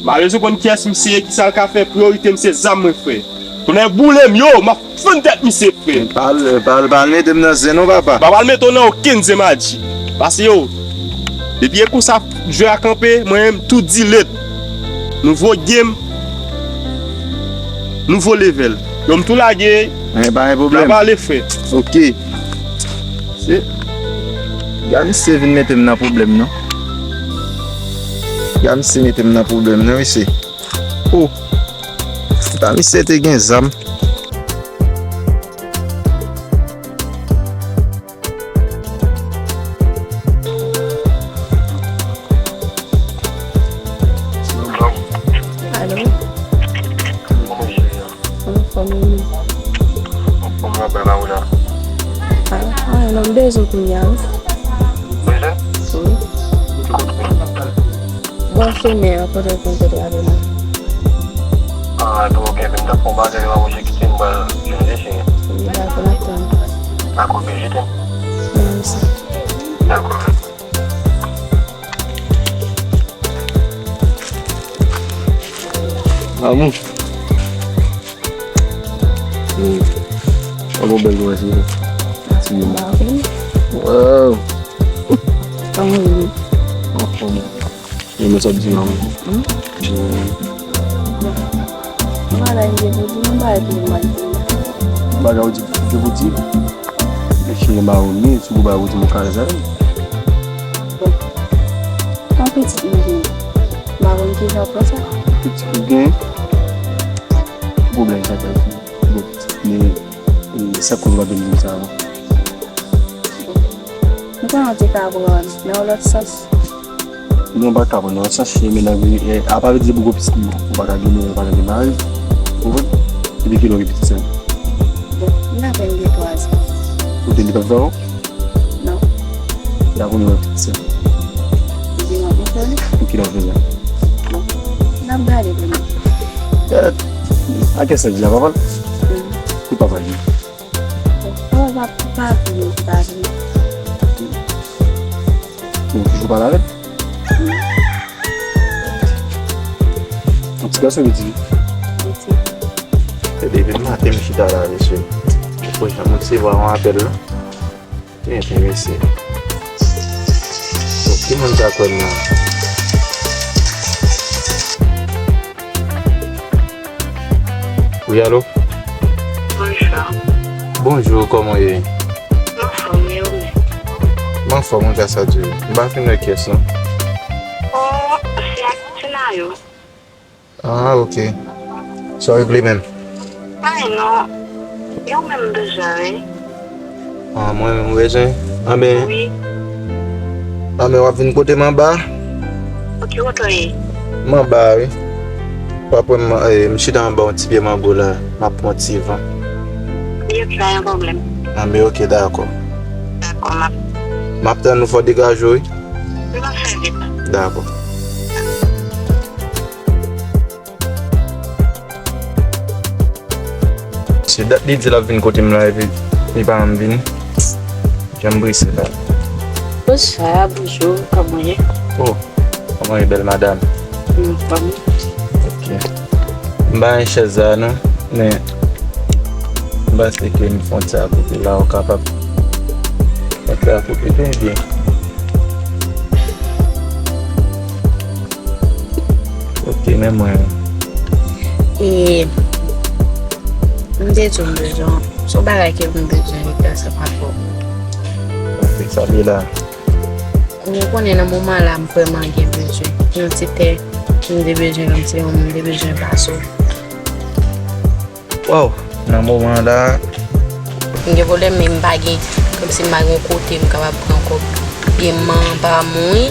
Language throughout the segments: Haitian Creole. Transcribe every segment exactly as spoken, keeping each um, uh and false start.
M pa bezwen konn kiyès misye ye, kisa l ka fè, priyorite m se zam mwen, frè. Tonnè boule m yo, m ap fann tèt misye, frè. Pa al, pa al, pa al mete m nan zen non, papa. M pa pral mete w nan okenn zen, Madji. Pase yo. Depi e konsa jwe a kanpe, mwen menm tou delete. Nouvo game, nouvo level. Yo, m tou lage. Anyen, pa gen pwoblèm. N ap ale, frè. Ok. Se, gade misye vin mete m nan pwoblèm non. Gade misye mete m nan pwoblèm non, mesye. Oh. Se pa misye te gen zam. Alo? Anfòm ou menm? Anfòm la, bèl la, ou la? Ah, ah, non, m bezwen kounye a, wi. Bezwen? Wi. Bò chemen an, kote w konn kote w ap vin an. Ah, epi w gen vin ta fè yon bagay la, ou kite m pral jwenn li, cheri. Wi, dakò, n ap tann. Dakò, byen, je t'aime. Mèsi. Dakò. Amou. Hmm. Ou gon bèl gwo mesye. Ti moun. Wow. Kòman w ye? Anfòm. Yo, men sa w di la, wi. Hmm? Bon. Mwen la, m te pou di, mwen ba epi mwen di. Bagay ou di, te pou di. Mesye, m ba ou, men, si ou ba ou di, mwen ka rezève. Bon. Yon pitit mwen gen. M pa konn kijan w pran sa. Pitit ou gen? Ki pwoblèm sa ka di? Bon, pitit, men, e, sa koz w ap vin di m sa, non? M konnen w te ka pran nan yon lòt sans. Non, m pa ka pran nan yon lòt sans, se menaj, e, apa vle di depi w gen pitit, ou pa ka gen, ou pa ka gen mari. Ou konprann? Depi kilè w gen pitit sa? Bon, m apèn gen twa zan. Ou te li p ap fè w? Non. Dakò, nou wè pitit sa. Epi nou ap fè li? Pou ki lè w fè sa? Bon, n ap gade pou nou. Eh, a kè sa di la, papa? Mm. Pou papa li. Bon, papa pa vle, pa vle. Bon, toujou pale avè l? Mm. Yon ti gason ki di. Wi. E depi maten m chita la, mesye. Ou poko janm resevwa yon apèl, non? Byen, byen, mesye. Bon, ki moun sa kwè m nan? Wi, alo? Bonjou. Bonjou, kòman w ye? M anfòm, e ou menm? M anfòm, wi, gras a Dye. M pa fin wè kiyès, non. Oh, se ak Tina yo. Ah, ok. Sa w vle menm? Ay, non. E ou menm m bezwen, wi. Ah, mwen menm ou bezwen? Anben. Wi. Anben, w ap vin kote m anba? Ok, kote w ye? M anba, wi. W ap wè m, eh, m chita anba yon ti pye mango la. M ap pran ti van. Ye, pa gen pwoblèm. Anben, ok, dakò. Dakò, m ap. M ap tann ou fò degaje w, wi. M ap fè vit. Dakò. Se dat li di l ap vin kote m la, epi li pa janm vini. Jan m prese la. Bonswa, bonjou, kòman w ye? Oh, kòman w ye, bèl madanm? M anfòm. Ok. M pa gen chèz la, non, men m panse ke m fè yon ti akote la, ou kapab fè yon ti akote tou byen. Ok, men mwen. E, m te di w m bezwen, se yon bagay ke m bezwen regle ansanm avè w. Ok, sa li la? Ou konnen nan moman la, m vrèman gen bezwen. Yon ti tè, m te bezwen, kòmsi yon moun, m te bezwen pase w. Waw, nan moman la. M gen pwoblèm, men m pa gen, kòmsi m pa gen yon kote m kapab pran kòb. Byen, manman pa mouri,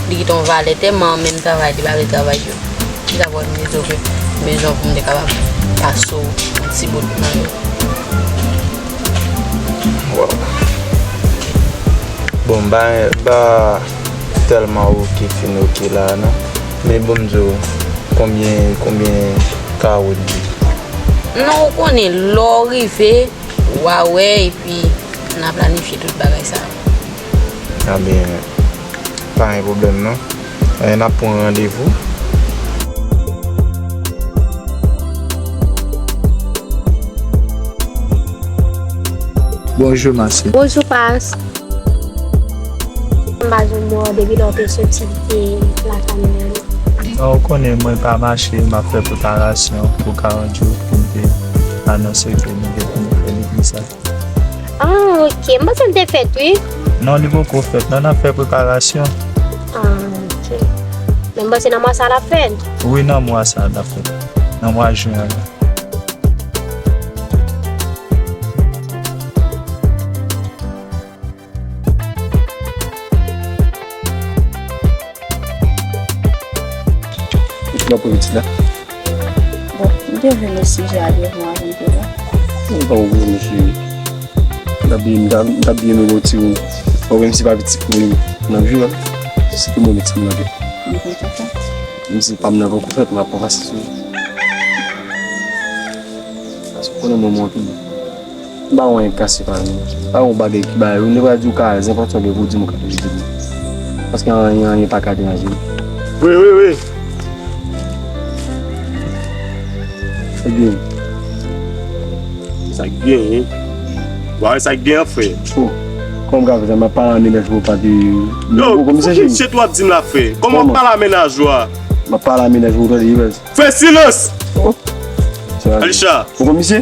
li kite yon valè tè, manman menm travay, li pa vle travay yo. Se sa fè m di w ke m bezwen pou m te kapab pase w yon ti bout nan yo. Waw. Bon, m pa, m pa tèlman oke, fin oke la, non. Men bon, m di w, konbyen, konbyen kawo l ye? Non, ou konnen, lè w rive, w a wè, epi n a planifye tout bagay sa yo. Anben, pa gen pwoblèm, non. Eh, n ap pran randevou. Bonjou, Masi. Bonjou, Pas. M pa jwenn ou depi lè w te soti kite lakay mwen. Non, ou konnen mwen pa mache, m ap fè preparasyon pou karant jou pou m te anonse ke nou gen pou nou fè legliz la. Ah, ok. M panse l te fèt, wi. Non, li poko fèt. Non, n ap fè preparasyon. Ah, ok. Men m panse nan mwa sa l ap fèt. Wi, nan mwa sa l ap fèt. Nan mwa jen an la. Ou pran pou pitit la? Bon, m te vle mesye a devan avan m te la. Mwen pa konprann mesye. M t ap byen, m t ap, m t ap byen renmen ti ou. Mwen menm si pa pitit mwen nan vi a. Se pou mwen pitit mwen la. M kontan sa. Menm si pa m nan poko fèt, m ap pase sou. Paske konnen mwen mwen anpil. M pa wè anyen k kase pa nou. Pa yon bagay ki ba yo. Nou pa di w ka zen pòt sa gen pou di m ou ka toujou di m. Paske anyen, anyen pa ka deranje m. Wi, wi, wi. Ebyen. Sa k genyen? Wa wè sa k genyen, frè. Oh. Kòman m ka fè sa? M ap pale a mennaj mwen pa te. Yo, fucking shit w ap di m la, frè. Kòman w ap pale a mennaj ou a? M ap pale a mennaj mwen, tande, baz. Fè silans! Oh. Alisha. Ou konn misye?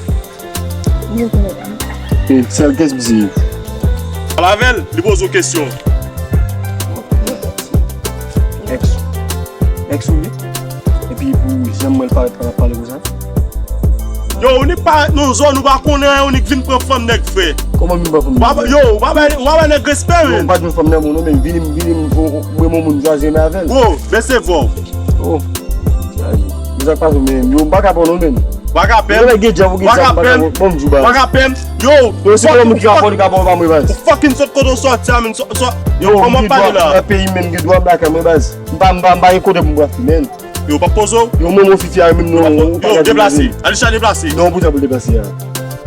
E sèl kesyon misye ye. Pale avè l, li poze w kesyon. Ex. Ex ou ye? Epi pou janm wè l parèt pa pale konsa? Yo, ou nik parèt nan zòn, ou pa konnen anyen, ou nik vin pran fanm nèg, frè. Kòman vin pran fanm nèg? Yo, ou pa bay, ou pa bay nèg respè, menn. Yo, m pa jwenn fanm nan, non, menn. Vini, vini, mwen, mwen, moun chwazi renmen avè l. Bro, bese vwa w. Oh. Sa k pase, menn? Yo, m pa ka pran non, menn. Ou pa ka pè m. Ou pa ka pè m. Yo, se mwen ki ka pran, li ka pran pa mwen, baz. Ou fucking sot kote w sòti a, menn. Yo, kòman pale la? Nan peyi, menn, gen dwa m lakay mwen, baz. M pa, m pa, m pa gen kote pou m pran fi, menn. Yo, w p ap poze w? Yo, manman fifi a menm non. Yo, deplase. Alisha, deplase. Non, pou sa pou l deplase a.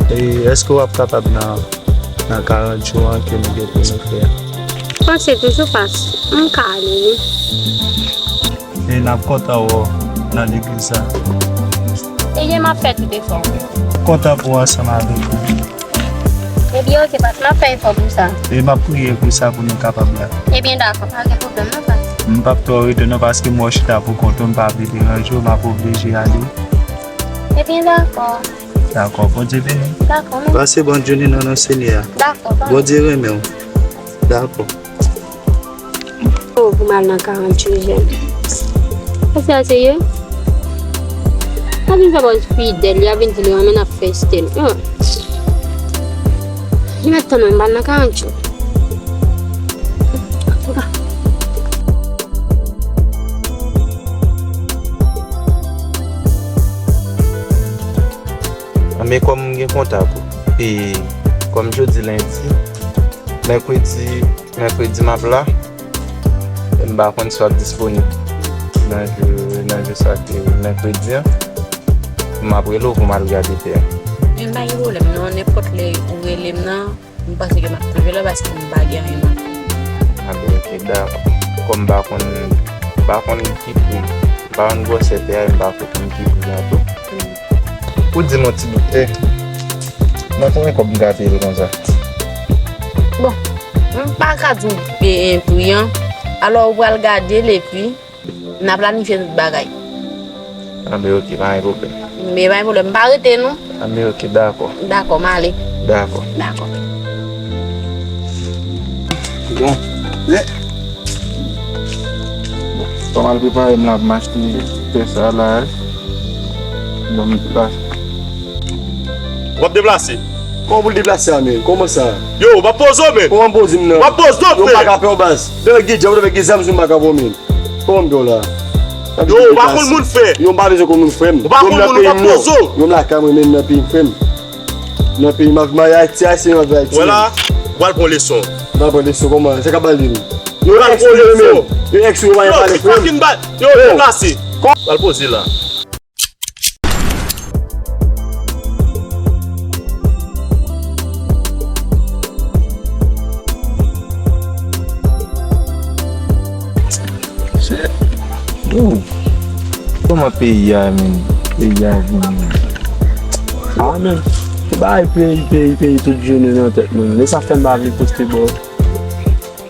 E èske w ap kapab nan, nan karant jou an ke nou gen pou nou fè a? Panse toujou pas. M ka ale, wi. E n ap kontan wè w nan legliz la. Ebyen, m ap fè tout efò. Kontan pou w ansanm avèk nou. Ebyen, oke, pas, m ap fè efò pou sa. E m ap priye pou sa pou nou kapab la. Ebyen, dakò, pa gen pwoblèm non, pas. M p ap twò rete non, paske m wè w chita pou kont ou, m pa vle deranje w, m ap oblije ale. Ebyen, dakò. Dakò, Bondye beni w. Dakò, men. Pase bòn jounen nan non Senyè a. Dakò, pa. Bondye renmen w. Dakò. Oh, pou m al nan karant jou jèn. Sa se a serye? Sa vin fè bòz fidèl, li a vin di li renmen n ap fè stèl. Oh. Li mèt tann mwen, m al nan karant jou. Anben, kòm m gen kontak ou, e kòm jodi lendi, mèkredi, mèkredi m ap la, e m pa konn si w ap disponib nan jou, nan jou sa ke mèkredi an, m ap rele w pou m al gade tè a. Men pa gen pwoblèm non, nenpòt lè ou rele m nan, m panse ke m ap twouve l paske m pa gen anyen nan. Anben, oke, dakò. Kòm m pa konn, m pa konn ki pri, m pa konn gwosè tè a, m pa konn ki pri a tou. Ou di m yon ti bout tè, nan konbyen kòb m ka peye l konsa? Bon, m pa ka di w, e, pri an. Alò, ou pral gade l epi n a planifye tout bagay. Anben, oke, pa gen pwoblèm. Men pa gen pwoblèm, m pa rete non. Anben, oke, dakò. Dakò, m ale. Dakò. Dakò. Bon, lè Kòm al prepare m la pou m achte tè sa la, wi. Bon, m deplase. W ap deplase? Kòman pou l deplase a, men? Kòman sa? Yo, w ap poze w, men. Kòman poze m nan? W ap poze w, frè. Yo, m pa ka pè w, baz. Lè gen djab, lè gen zam sou m, m pa ka pè w, men. Kòman m pè w la? Yo, w pa konn moun, frè. Yo, m pa bezwen konn moun, frè m. Ou pa konn moun, w ap poze w. Yo, m lakay mwen, men m nan peyi m, frè m. Nan peyi m ap mayi Ayiti, Ayisyen yo ap viv Ayiti. Wè la, w al pran leson. W al pran leson kòman? Sa k ap pale de nou? Yo, ex yo menm. Yo, ex yo pa pale frè m. Yo, deplase. Yo, deplase. W al poze la. Shit. Yo, kòman peyi a, menm? Peyi a vin. Ah, menm. Bay peyi, peyi, peyi, tout jounen nan tèt mwen. E sa fè m pa vle poste bò.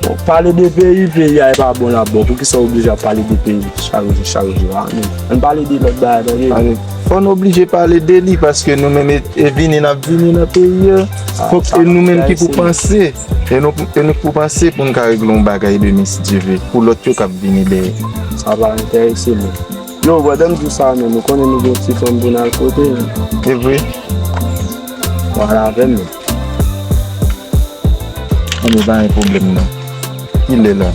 Bon, pale de peyi, peyi a e pa bon la bò. Poukisa w oblije ap pale de peyi chak jou, chak jou a, men? Ann pale de lòt bagay, tande? Fò n oblije pale de li, paske nou menm e, e vini n ap vini nan peyi a. Fòk e nou menm ki pou panse. E nou, e nou pou panse pou n ka regle yon bagay demen, si Dye vle, pou lòt yo k ap vini dèyè. Sa pa enterese mwen. Yo, pandan m di w sa menm, ou konnen nou gen yon ti fanm pou n al kote, men. E vre? W al avè m, men. Anben, pa gen pwoblèm non. Kilè la?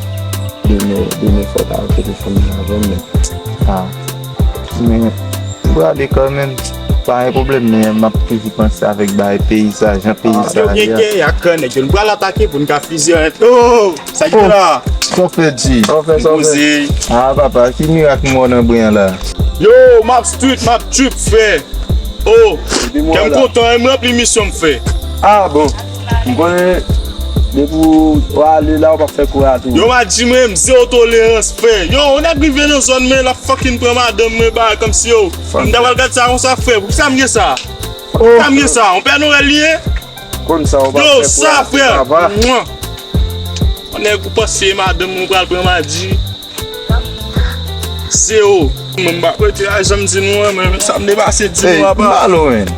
Demen, demen fò w ta al kote fanm nan avè m, men. Ah. Men, m prale kanmenm. Pa gen pwoblèm, men m ap toujou panse avèk bagay peyi sa, jan peyi sa ye a. Yo gen kè, y a kran nèg yo. Nou pral atake pou n ka fizye nèt. Oh! Sa ki la? Sa w fè, G? Sa w fè, sa w fè? Poze. Ah, papa, ki mirak mò nan bren an la? Yo, m ap street, m ap trip, frè. Oh, kè m kontan, m ranpli misyon m fè. Ah, bon. M konnen depi w ale la, w p ap fè koura tou. Yo, m a di mwen, m zewo tolerans, frè. Yo, yon nèg rive nan zòn mwen, l ap fucking pran madanm mwen, bagay kòmsi yo. M ta pral gad sa konsa, frè. Poukisa m gen sa? Poukisa m gen sa? On Pè Nwèl li ye? Konn sa, w p ap fè koura tou, papa. Yo, sa, frè. Mwen. On nèg ou panse madanm mwen pral pran madi. Zewo. Mwen m pa prete a, jan m di nou an, men sa m te pase di nou apa. Hey, m pa lwen.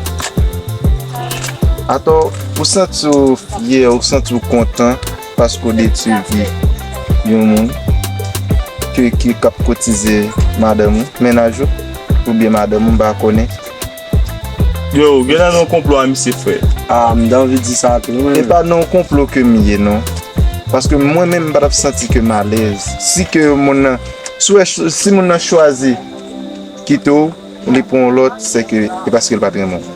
Atò, ou santi w fyè, ou santi w kontan paske w detwi vi yon moun ke, ke k ap koutize madanm ou, mennaj ou, oubyen madanm ou, m pa konnen. Yo, genlè nan yon konplo a misye, frè. Ah, m t anvi di sa tou, wi. E pa nan yon konplo ke m ye, non. Paske mwen menm, m pa t ap santi ke m alèz. Si ke moun nan, si w wè ch-, si moun nan chwazi kite w, li pran yon lòt, se ke e paske l pa t renmen w.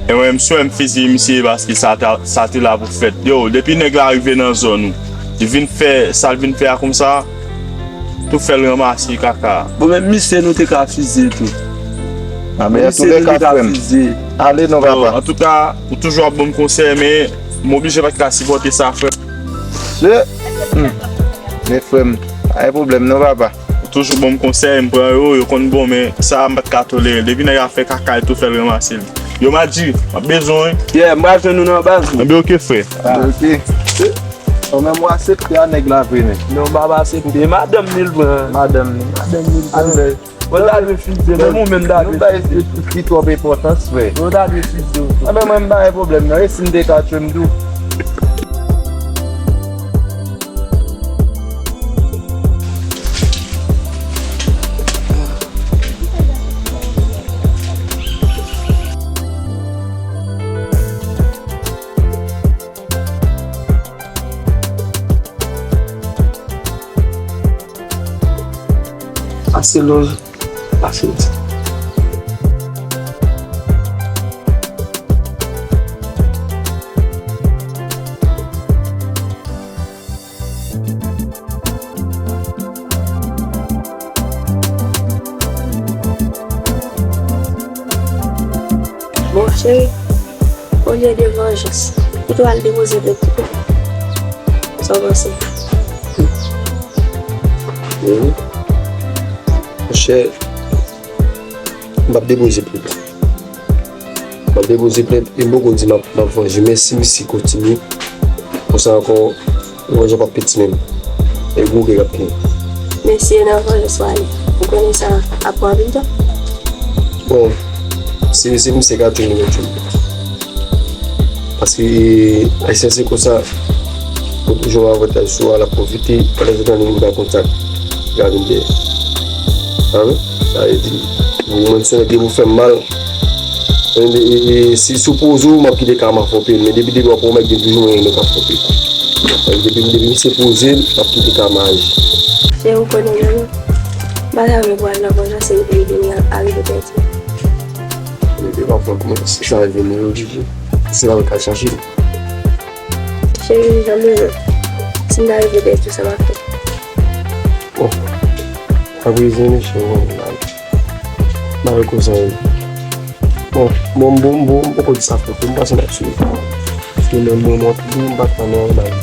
E mwen, m swè m fizye misye paske sa ta, sa te la pou fèt. Yo, depi nèg la rive nan zòn ou, li vin fè sa l vin fè a konsa, tou fè l ranmase kaka. Bon, menm misye nou te ka fizye tou. Ah, men antouka, frè m. Ale non, papa. Antouka, ou toujou ap ban m konsèy, men m oblije pa t ka sipòte sa, frè m. Se, hmm. Men frè m, pa gen pwoblèm non, papa. Ou toujou ban m konsèy, m pran yo, yo konn bon, men sa a m pa t ka tolere l. Depi nèg la fè kaka, li tou fè l ranmase l. Yo, Madji, m ap bezwen w, wi. Yeah, m pral jwenn ou nan baz, wi. Enben, oke, frè. Ah. Oke. Ou menm ou aksepte a nèg la vre, men. Non, m pa aksepte. Madanm li l pran. Madanm li. Madanm li l pran. Bon, ta dwe fizye, menm ou menm ta dwe fizye. Nou bay li twòp enpòtans, frè. Bon, ta dwe fizye ou tou. Anben, mwen, m pa gen pwoblèm, non. E si m te ka tchwe m tou. Pase love, pase di. Bon, cheri, olye de vanjans, pito w al depoze plent. Sa w panse? Wi. Monchè, m p ap depoze plent. M ap depoze plent e m poko di m ap, m ap vanje. Men si misye kontinye konsa ankò, vanjans p ap piti menm. E gwo kè k ap genyen. Men si e nan vanjans w ale, ou konnen sa ap pran anpil tan? Bon, si se misye k ap tchwe m, li ap tchwe m. Paske Ayisyen se konsa, ou toujou yon avantaj sou w, l ap pwofite, pandan se tan li menm pa kontak, li ka vin dèyè. Sa vle, sa vle di, ou menm se nèg ki pou fè m mal, e, e, e, si sou poze w, m ap kite kama fwonpe m, men depi, depi w ap wè yon nèg, gen toujou mwen menm k ap fwonpe. Depi, depi misye poze, m ap kite kama aji. Se ou konnen menm, m pa ta renmen pou al nan vanjans e, e, e, arive pèdi. Depi w ap wè kòman sitiyasyon vini, yo oblije. Se la w ka chache. Cheri, jan m renmen w. Si m ta rive dèyè tou, sa m ap fè? Bon, aprezen, mesye, bon, m al, m al koze anyen. Bon, bon, bon, bon, m poko di sa fò, m panse m ap swiv. Paske menm mwen, mwen, m pa t nan anyen.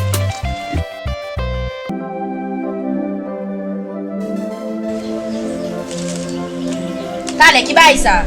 Talè, ki bagay sa?